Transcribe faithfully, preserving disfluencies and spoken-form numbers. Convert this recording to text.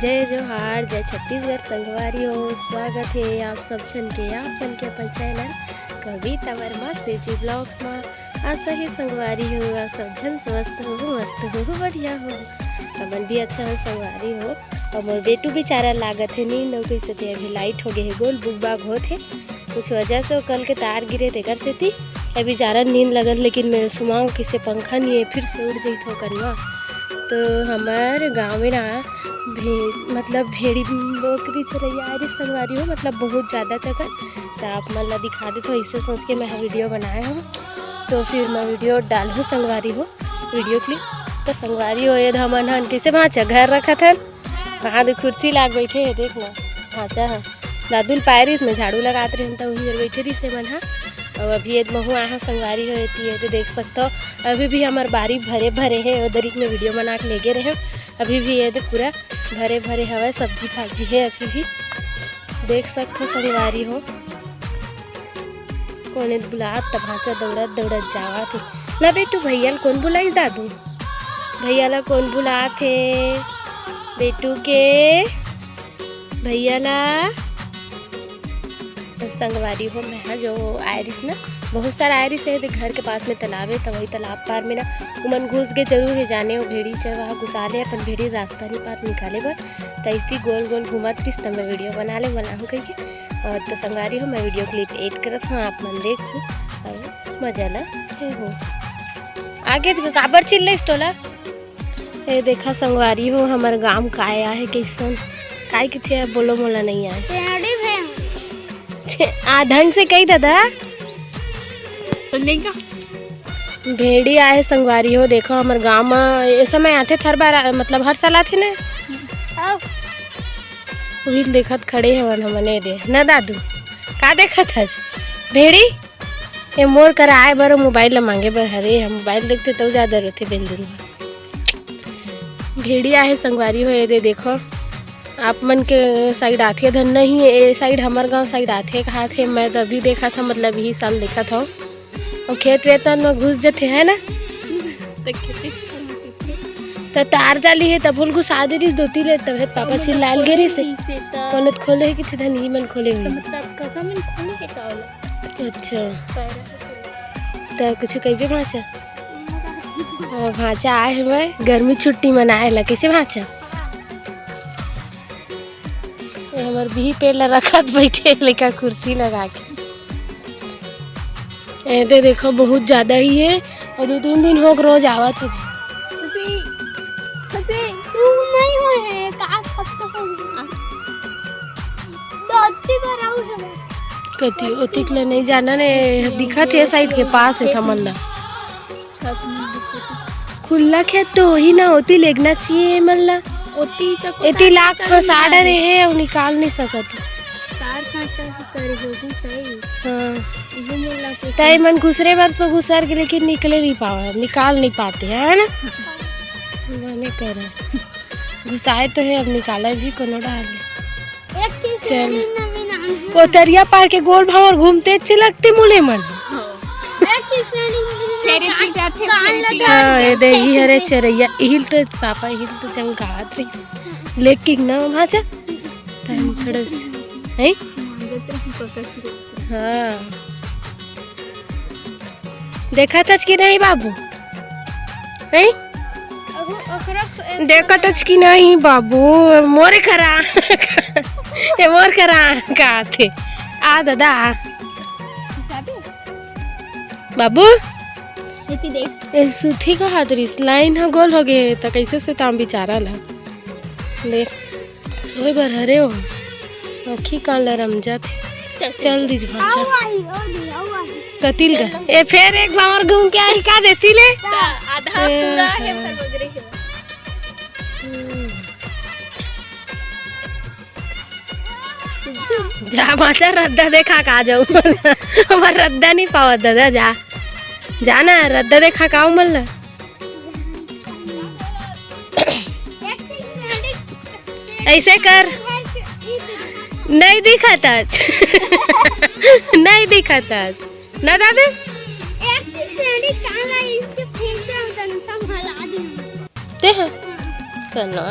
जय जोहार, जय छत्तीसगढ़ संगवारी हो। स्वागत हे आप सब झन के, आप मन के अपन चैनल कविता वर्मा सेजी ब्लॉग्स मा। आशा हे संगवारी हो, आप सब झन स्वस्थ हो, मस्त हो, बढ़िया हो। हमन भी अच्छा हो संगवारी हो। अउ मोर बेटू बेचारा लागत हे नींद, अउ कइसे ते अभी लाइट हो गे हे, गोल बुगबाग होत हे। कुछ वजह से वो कल के तार गिरे तेकर सेती अभी जारा नींद लगल, लेकिन मैं सुमांग किसे पंखा नहीं है, फिर से उड़ जइथो कनवा। तो हमार गाँव में ना भे-, मतलब भेड़ी बोकरी चरैया आ रही संगवारी हो, मतलब बहुत ज़्यादा चकन। तो आप मन ला दिखा देथो, इसे सोच के मैं वीडियो बनाए हूँ। तो फिर मैं वीडियो डालहूँ संगवारी हो, वीडियो क्लिप। तो संगवारी हो, ये हमन हन कैसे भांचा घर रखत हन, वहाँ दे कुर्सी लाग बैठे हे, देख ना, भांचा ह। दादू ल पायरिस में झाड़ू लगात रहिन, त उही मेर बैठे रहिस हे मन ह। अउ अभी ये महू आए ह संगवारी हो, एती ये दे देख सकथो, अभी भी हमर बारी भरे भरे हे, ओ दरी के मैं वीडियो बना के लेगे रहे। अभी भी ये दे पूरा भरे भरे हवय, सब्जी भाजी हे अभी भी, देख सकथो संगवारी हो। कोने बुलात त भांचा दौड़त दौड़त जावत हे। ना बेटू, भैया ल कोन बुलाइस दादू? भैया ला कोन बुलात हे? बेटू के भैया ला। तो संगवारी हो, मैं हा जो आए रहिस ना, बहुत सारा आए रहिस हे, ते घर के पास में तालाब हे, तो वही तालाब पार में ना उमन घुस गे जरूर हे जाने, वो भेड़ी चरवाहा घुसा ले अपन भेड़ी रास्ता नहीं पार निकाले बर। तो इसी गोल गोल घूमत रहिस, तो मैं वीडियो बना ले, बनाहूँ कहिके। और तो संगवारी हो, मैं वीडियो क्लिप एड करत हूँ, आप मन देखो और मजा ला हे हो। आगे ज-, काबर चिल्लइस तोला? ए देखा संगवारी हो, हमर गांव काय आहे, कइसन काय किथे, बोलो मोला नहीं आए। तेनाली भेंग। छे, आ ढंग से कही दादा। तो नहीं का? भेड़ी आए संगवारी हो, देखो हमर गांव में ये समय आथे, हर बार आ-, मतलब हर साल आथे ना। अब। उही ल देखत खड़े हवन हमन, ए दे ना दादू, का देखत हस? भेड़ी? ए मोर करा आए बर, मोबाइल ला मांगे बर हरे, हम मोबाइल देखते तो ज्यादा रोथे बेंदुल। भेड़ी आहे संगवारी हो, ए दे देखो, आप मन के साइड आथे धन नहीं, ए साइड हमर गांव साइड आथे कहाथे, मैं तो अभी देखा था, मतलब यही साल देखा था। अउ खेत वेतन में घुस जथे, है ना? त खेते च करना पड़थे। त तार जाली हे, तब फूल घुसा दे रहिस दोती ले, तब हे पापा चिल्लाल गे रहिस हे। इसे त कोनो त खोले हे कि धन ही मन खोले त हुई। मतलब काका मन खोले हे का ओला? अच्छा। पैरा से खोले। त कुछ कहिबे भांचा? अ, भांचा आए हवय गर्मी छुट्टी मनाए ला, कैसे भांचा? ये हमर बिही पेड़ ला रखत बैठे लइका कुर्सी लगा के। ए दे देखो, बहुत ज्यादा ही है और दो तीन दिन हो गे रोज आवत है। खुशी, खुशी, तू नहीं हो है, का खत्म हो गया? दो तीन बार आऊ है। कति ओतिक ले नहीं जाना ने, दिखत है साइड के पास है थमन ला। छत में दिखत हे। खुला खेत तो वही ना होती, लेगना चाहिए मन ला। ओती तक एती लाख फंसा डरे हे, अउ निकाल नहीं सकत। तार कांटा से करे होगी सही। हाँ। इहे मन ला के तय मन घुसरे बर तो घुसर के, लेकिन निकले नहीं पावे, निकाल नहीं पाते हैं, है ना? मने करे। घुसाए तो है, अब निकाला भी कोनो डाल। एक चीज चल। शेयरिंग में भी नाम है। कोतरिया पार के गोल भावर घूमते अच्छे लगते मुले मन। हाँ। एक चीज शेयरिंग में भी नाम है। शेयरिंग की जाते हैं, कान लगा हाँ, ये दे, ये हरे चरैया, इहिल तो पापा, इहिल तो चमकात रही। लेकिन ना भांचा, तन थोड़ा सा, हैं? हाँ, जब तक हम पकड़ चुके। हाँ। देखत हच कि नहीं बाबू? हैं? अहू ओकरा फ-, देखत हच कि नहीं बाबू? मोरे करा। ये मोर करा का थे? आ दादा, आ। बाबू? एती देख। ए सुथी का हाथ रिस, लाइन ह गोल हो गए, त कैसे सुताम बेचारा ला? देख। सोए बर हरे हो, आँखी कान ला रमजात हे। चल, चल चल। दीज भांचा। आऊ आही, ओ दी, आऊ आही। कतिल गा? ए, फेर एक बार घूम के आही का देती ले? का? आधा ए, पूरा हे, हाँ। पर बगरे हे। हम्म। जा भांचा, रद्दा देखा का जाऊ। हमर रद्दा नहीं पावत दादा, जा। जा ना, रद्दा देखा का उमन ला। ऐसे कर। नहीं दिखत आज। नहीं दिखत आज। ना दादा? ते ह? कना?